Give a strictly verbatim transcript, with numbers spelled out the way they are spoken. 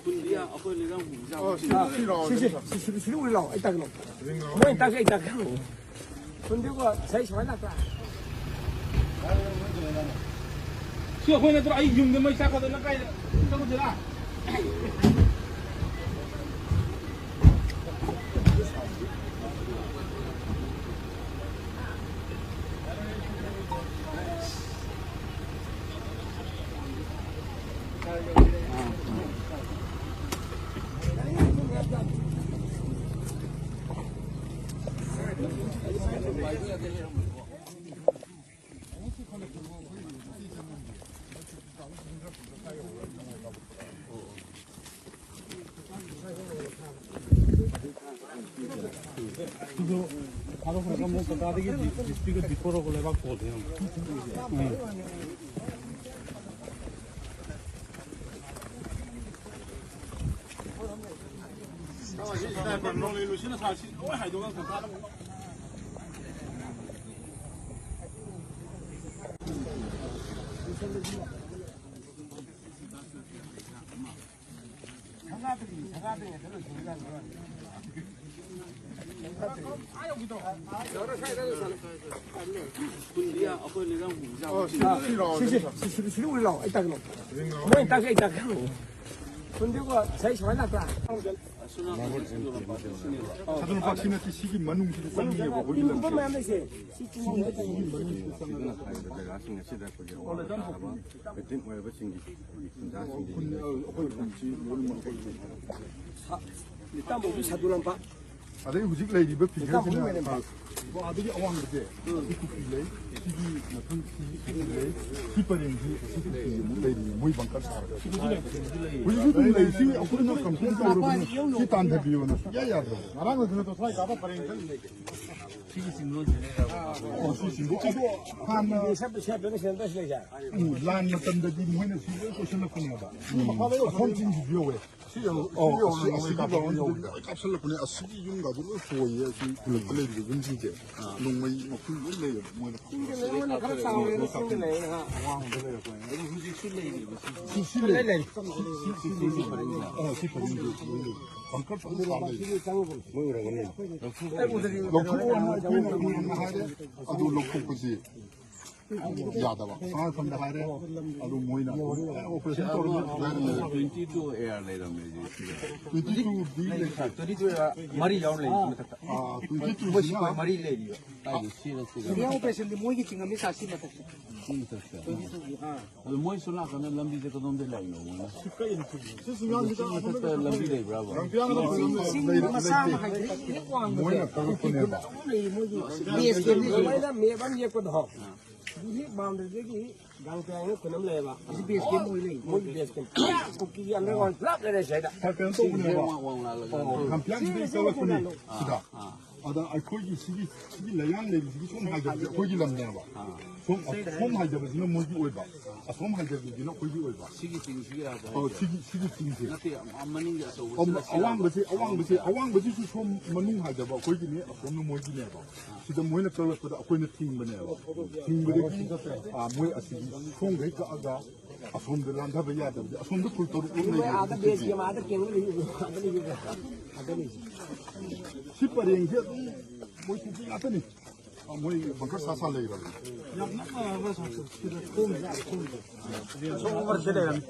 ꯀꯨꯟꯗꯤ ꯑꯩꯈꯣꯏ ꯂꯩꯔꯝ ꯍꯨꯝꯖꯥ꯫ ꯑꯣ, ꯁꯤ, ꯁꯤ ꯂꯥꯛꯑꯣ, ꯁꯤ, ꯁꯤ, ꯁꯤ, ꯁꯤ, ꯁꯤ, ꯁꯤ ꯎꯔꯤ ꯂꯥꯛꯑꯣ, ꯑꯩ ꯇꯥꯛꯀꯦ ꯂꯥꯛꯑꯣ꯫ ꯃꯣꯏ ꯇꯥꯛꯀꯦ, ꯑꯩ ꯇꯥꯛꯀꯦ꯫ ꯁꯣꯝꯗꯤꯀꯣ ꯉꯁꯥꯏ ꯁꯨꯃꯥꯏꯅ ꯂꯥꯛꯄ꯭ꯔꯥ? ꯁꯤ ꯑꯩꯈꯣꯏ ꯅꯠꯇ꯭ꯔꯣ? ꯑꯩ ꯌꯨꯝꯗ ꯃꯩ ꯆꯥꯛꯀꯗꯣ ꯅꯪ ꯀꯥꯏꯗ ꯆꯠꯂꯨꯁꯤꯔꯥ? ꯑꯗꯣ ꯊꯥꯗꯣꯛꯈ꯭ꯔꯒ ꯑꯃꯨꯛ ꯀꯀꯥꯗꯒꯤ ꯗꯤ-, ꯗꯤꯁꯇ꯭ꯔꯤꯛꯀ ꯗꯤꯄꯣꯔ ꯂꯩꯕꯥꯛ ꯄꯣꯜꯂꯦ ꯌꯦꯡꯉꯣ꯫ ꯎꯝ꯫ ꯀꯨꯟꯗꯤ ꯑꯩꯈꯣꯏ ꯂꯩꯔꯝ ꯍꯨꯝꯖꯥ꯫ ꯑꯣ, ꯁꯤ, ꯁꯤ ꯂꯥꯛꯑꯣ, ꯁꯤ, ꯁꯤ, ꯁꯤ, ꯁꯤ, ꯁꯤ ꯎꯔꯤ ꯂꯥꯛꯑꯣ, ꯑꯩ ꯇꯥꯛꯀꯦ ꯂꯥꯛꯑꯣ꯫ ꯃꯣꯏ ꯇꯥꯛꯀꯦ, ꯑꯩ ꯇꯥꯛꯀꯦ ꯂꯥꯛꯑꯣ꯫ ꯁꯣꯝꯗꯤꯀꯣ ꯉꯁꯥꯏ ꯁꯨꯃꯥꯏꯅ ꯂꯥꯛꯄ꯭ꯔꯥ? ꯁꯥꯗꯨ ꯂꯝꯄꯥꯛꯁꯤ ꯅꯠꯇꯦ, ꯁꯤꯒꯤ ꯃꯅꯨꯡꯁꯤꯗ ꯆꯪꯉꯦꯕ, ꯑꯩꯈꯣꯏꯒꯤ ꯂꯝꯁꯦ꯫ ꯃꯌꯥꯝ ꯂꯩꯁꯦ꯫ ꯁꯤ ꯆꯤꯡ ꯃꯅꯨꯡꯗ ꯆꯪꯉꯦ꯫ ꯁꯤꯗꯅ ꯍꯥꯏꯔꯤꯕ ꯖꯒꯥꯁꯤꯡ ꯑꯁꯤꯗ ꯑꯩꯈꯣꯏꯒꯤ ꯑꯋꯥꯡꯕ ꯇꯥꯔꯕ victim ꯑꯣꯏꯔꯕꯁꯤꯡꯒꯤ ꯈꯨꯟꯖꯥꯁꯤꯡꯒꯤ ꯈꯨꯟ-, ꯑꯩꯈꯣꯏ ꯈꯨꯟꯁꯤ ꯂꯣꯏꯅꯃꯛ ꯑꯩꯈꯣꯏꯒꯤ ꯁꯥ-, ꯂꯤꯇꯥꯝꯕꯧꯒꯤ ꯁꯥꯗꯨ ꯂꯝꯄꯥꯛ꯫ ꯑꯗꯩ ꯍꯧꯖꯤꯛ ꯂꯩꯔꯤꯕ ꯐꯤꯒꯔꯁꯤꯅ, ꯑꯗꯒꯤ ꯑꯋꯥꯡꯕꯁꯦ, ꯁꯤ ꯀꯨꯀꯤ ꯂꯩ, ꯁꯤꯒꯤ ꯃꯊꯪ ꯁꯤ ꯀꯨꯀꯤ ꯂꯩ, ꯁꯤ ꯄꯔꯦꯡꯁꯤ ꯁꯤ ꯀꯨꯀꯤ ꯑꯃꯨꯛ ꯂꯩꯔꯤ, ꯃꯣꯏ ꯕꯪꯀꯔ ꯁꯥꯔꯒ꯫ ꯍꯧꯖꯤꯛꯁꯨ ꯑꯗꯨꯝ ꯂꯩ꯫ ꯁꯤ ꯑꯩꯈꯣꯏꯅ ꯀꯝꯄ꯭ꯂꯦꯟ ꯇꯧꯔꯕꯅꯤ, ꯁꯤ ꯇꯥꯟꯊꯕꯤꯌꯣꯅ ꯁꯨꯡꯌꯥ ꯌꯥꯗ꯭ꯔꯕ꯫ ꯉꯔꯥꯡ ꯅꯠꯇꯅ ꯁ꯭ꯋꯥꯏ ꯀꯥꯕ ꯄꯔꯦꯡ ꯈꯔ ꯂꯩ꯫ ꯑꯣ, ꯁꯤ ꯁꯤꯡꯗꯣꯛ-, ꯑꯗꯣ ꯍꯥꯟꯅ ꯁꯦꯝꯗ-, ꯁꯦꯝꯗꯅ ꯁꯦꯝꯗ ꯁꯤ ꯂꯩꯁꯦ꯫ ꯎꯝ, ꯂꯥꯟ ꯃꯇꯝꯗꯗꯤ ꯃꯣꯏꯅ ꯁꯤꯗ ꯀꯣꯏꯁꯜꯂꯛꯄꯅꯦꯕ꯫ ꯑꯁꯣꯝ ꯆꯤꯡꯁꯤꯁꯨ ꯌꯧꯋꯦ꯫ ꯁꯤ ꯌꯧ-, ꯑꯣ, ꯁꯤ ꯌꯧ-, ꯑꯁꯤ, ꯅꯣꯡꯃꯩ ꯑꯁꯤꯒꯤ ꯀꯥꯞꯄ ꯒ꯭ꯔꯥꯎꯟꯁꯤꯗ ꯌꯧꯕꯤꯗ꯫ ꯂꯣꯏ ꯀꯥꯞꯁꯜꯂꯛꯄꯅꯦ꯫ ꯑꯁꯤꯒꯤ ꯌꯨꯝꯒꯗꯣ ꯂꯣꯏ ꯍꯣꯏꯌꯦ꯫ ꯑꯁꯤ ꯈꯨꯜꯂꯛꯇ ꯂꯩꯔꯤꯕ ꯌꯨꯝꯁꯤꯡꯁꯦ ꯅꯣꯡꯃꯩ ꯃꯈꯨꯟ ꯂꯣꯏ ꯂꯩꯌꯦꯕ꯫ ꯃꯣꯏꯅ ꯆꯤꯡꯗ ꯂꯩꯕꯅ ꯈꯔ ꯆꯥꯎꯔꯦꯅ ꯆꯤꯡꯗ ꯂꯩꯕꯅ ꯍꯥ꯫ ꯑꯋꯥꯡꯕꯗ ꯂꯩꯔꯛꯄꯅꯦ꯫ ꯑꯗꯨ ꯍꯧꯖꯤꯛꯁꯨ ꯂꯩꯔꯤꯕ ꯁꯤꯁꯦ꯫ ꯁꯤ, ꯁꯤ ꯂꯩ꯫ ꯂꯩ, ꯂꯩ꯫ ꯁꯤ, ꯁꯤ, ꯁꯤ, ꯁꯤ ꯄꯔꯤꯡꯗ꯫ ꯑ, ꯁꯤ ꯄꯔꯤꯡꯗ ꯂꯩ꯫ ꯕꯪꯀꯔ ꯐꯖꯅ ꯁꯥ ꯂꯩ꯫ ꯁꯤꯗꯤ ꯆꯪꯉꯨꯕꯅꯦ꯫ ꯃꯣꯏ ꯎꯔꯝꯒꯅꯤ꯫ ꯂꯧꯊꯣꯛꯑꯣꯅ ꯑꯩꯈꯣꯏꯅ ꯎꯔꯝꯅ ꯍꯥꯏꯔꯦ꯫ ꯑꯗꯨ ꯂꯧꯊꯣꯛꯄꯁꯤ ꯌꯥꯗꯕ꯫ ꯁꯉꯥꯏꯐꯝꯗ ꯍꯥꯏꯔꯦ꯫ ꯑꯗꯨ ꯃꯣꯏꯅ ꯑꯣꯄꯔꯦꯁꯟ ꯇꯧꯔꯝꯃꯦ꯫ ꯇ꯭ꯋꯦꯟꯇꯤ ꯇꯨ ꯑꯦ ꯑꯥꯔ ꯂꯩꯔꯝꯃꯦ ꯍꯧꯖꯤꯛ ꯁꯤꯗ꯫ ꯇ꯭ꯋꯦꯟꯇꯤ ꯇꯨꯗꯤ ꯂꯩꯇ꯭ꯔꯦ꯫ ꯇ꯭ꯋꯦꯟꯇꯤ ꯇꯨ ꯑꯦ ꯑꯥꯔ ꯃꯔꯤ ꯌꯥꯎꯔ ꯂꯩꯔꯤ ꯃꯊꯛꯇ꯫ ꯑꯥ, ꯇ꯭ꯋꯦꯟꯇꯤ ꯇꯨꯁꯤꯅ ꯃꯣꯏ ꯁꯤꯐꯥꯏ ꯃꯔꯤ ꯂꯩꯔꯤꯕ꯫ ꯀꯥꯏꯗꯩ ꯁꯤꯅ ꯁꯤꯗ꯫ ꯁꯤꯗ ꯑꯣꯄꯔꯦꯁꯟꯗꯤ ꯃꯣꯏꯒꯤ ꯆꯤꯡꯉꯝꯅꯤ ꯁꯥ ꯁꯤ ꯃꯊꯛꯇ꯫ ꯁꯤ ꯃꯊꯛꯇ꯫ ꯇ꯭ꯋꯦꯟꯇꯤ ꯇꯨꯒꯤ꯫ ꯑꯥ꯫ ꯑꯗꯨ ꯃꯣꯏ ꯁꯣꯝ ꯅꯥꯀꯟꯗ ꯂꯝꯕꯤꯁꯦ ꯀꯗꯣꯝꯗꯩ ꯂꯥꯛꯏꯅꯣ ꯃꯣꯏꯅ? ꯁꯤ ꯃꯊꯛꯇ ꯂꯝꯕꯤ ꯂꯩꯕ꯭ꯔꯕ? ꯆꯤꯡ ꯃꯆꯥ ꯑꯃ ꯍꯥꯏꯗꯤ ꯍꯦꯛ ꯋꯥꯡꯕꯁꯦ꯫ ꯃꯣꯏꯅ ꯀꯛꯂꯛꯄꯅꯦꯕ꯫ ꯂꯩ, ꯃꯣꯏꯒꯤ ꯕꯦꯁ ꯀꯦꯝ ꯁꯨꯃꯥꯏꯅ ꯃꯦꯞ ꯑꯃ ꯌꯦꯛꯄꯗꯣ꯫ ꯑꯗꯨ ꯍꯦꯛ ꯕꯥꯎꯟꯗꯔꯤꯗꯒꯤ ꯒꯥꯡ ꯇꯌꯥꯡꯅ ꯈꯨꯟ ꯑꯃ ꯂꯩꯌꯦꯕ꯫ ꯑꯁꯤ ꯕꯦꯁ ꯀꯦꯝ ꯑꯣꯏ ꯂꯩ꯫ ꯃꯣꯏꯒꯤ ꯕꯦꯁ ꯀꯦꯝ ꯄꯨꯔꯥ ꯀꯨꯀꯤꯒꯤ ꯑꯟꯗꯔꯒ꯭ꯔꯥꯎꯟ ꯄꯨꯂꯞ ꯂꯩꯔꯦ ꯁꯤꯗ꯫ ꯁꯥꯏꯀꯜ ꯁꯤꯒꯤ ꯇꯧꯕꯅꯦꯕ꯫ ꯋꯥꯡ ꯋꯥꯡ ꯂꯥꯛꯂꯒ ꯑꯣ, ꯂꯝꯄꯤꯌꯥꯡ ꯁꯤꯗꯩ ꯆꯠꯂꯛꯄꯅꯦ꯫ ꯁꯤꯗ꯫ ꯑꯥ꯫ ꯑꯗ ꯑꯩꯈꯣꯏꯒꯤ ꯁꯤꯒꯤ, ꯁꯤꯒꯤ ꯂꯩꯌꯥꯡ ꯂꯩꯔꯤꯁꯤꯒꯤ ꯁꯣꯝ ꯍꯥꯏꯖꯕꯁꯦ ꯑꯩꯈꯣꯏꯒꯤ ꯂꯝꯅꯦꯕ꯫ ꯑꯥ꯫ ꯁꯣꯝ, ꯁꯣꯝ ꯍꯥꯏꯖꯕꯁꯤꯅ ꯃꯣꯏꯒꯤ ꯑꯣꯏꯕ꯫ ꯑꯁꯣꯝ ꯍꯥꯏꯖꯕꯁꯤꯅ ꯑꯩꯈꯣꯏꯒꯤ ꯑꯣꯏꯕ꯫ ꯁꯤꯒꯤ ꯆꯤꯡꯁꯤꯒꯤ ꯍꯥꯏꯕ ꯑꯣ, ꯍꯥꯏꯁꯦ? ꯁꯤꯒꯤ, ꯁꯤꯒꯤ ꯆꯤꯡꯁꯦ꯫ ꯅꯠꯇꯦ, ꯑ-, ꯃꯅꯤꯡꯒꯤ ꯑꯆꯧꯕꯁꯤꯅ ꯑꯣ, ꯁꯤꯗ ꯑꯋꯥꯡꯕꯁꯦ, ꯑꯋꯥꯡꯕꯁꯦ, ꯑꯋꯥꯡꯕꯁꯤꯁꯨ ꯁꯣꯝ ꯃꯅꯨꯡ ꯍꯥꯏꯖꯕ ꯑꯩꯈꯣꯏꯒꯤꯅꯦ, ꯑꯁꯣꯝꯅ ꯃꯣꯏꯒꯤꯅꯦꯕ꯫ ꯁꯤꯗ ꯃꯣꯏꯅ ꯀꯛꯂꯛꯄꯗ ꯑꯩꯈꯣꯏꯅ ꯊꯤꯡꯕꯅꯦꯕ꯫ ꯊꯤꯡꯕꯗꯒꯤ, ꯑ, ꯃꯣꯏ ꯑꯁꯤꯒꯤ ꯁꯣꯝꯗꯒꯤ ꯀꯛꯑꯒ ꯑꯁꯣꯝꯗ ꯂꯥꯟꯊꯕ ꯌꯥꯗꯕꯗꯤ ꯑꯁꯣꯝꯗ ꯐꯨꯜ ꯇꯔꯨꯛ ꯂꯣꯝ ꯃꯣꯏ ꯑꯥꯗ ꯂꯩꯔꯤꯕ ꯕꯦꯁ ꯀꯦꯝ ꯑꯥꯗ ꯀꯦꯝ ꯂꯩ-, ꯑꯥꯗ ꯂꯩ-, ꯑꯥꯗ ꯂꯩ꯫ ꯁꯤ ꯄꯔꯦꯡꯁꯦ ꯑꯗꯨꯝ ꯃꯣꯏ ꯀꯨꯀꯤ ꯉꯥꯛꯇꯅꯤ꯫ ꯑ, ꯃꯣꯏ ꯕꯪꯀꯔ ꯁꯥ ꯁꯥ ꯂꯩꯔꯕꯅꯤ꯫ ꯌꯥꯝ ꯅꯛꯅꯔꯒ ꯁꯤꯗ ꯊꯣꯡ ꯌꯥꯔꯦ, ꯊꯣꯡꯁꯦ꯫ ꯑꯁꯣꯝ ꯑꯣꯚꯔꯁꯦ ꯂꯩꯔꯝꯃꯤ꯫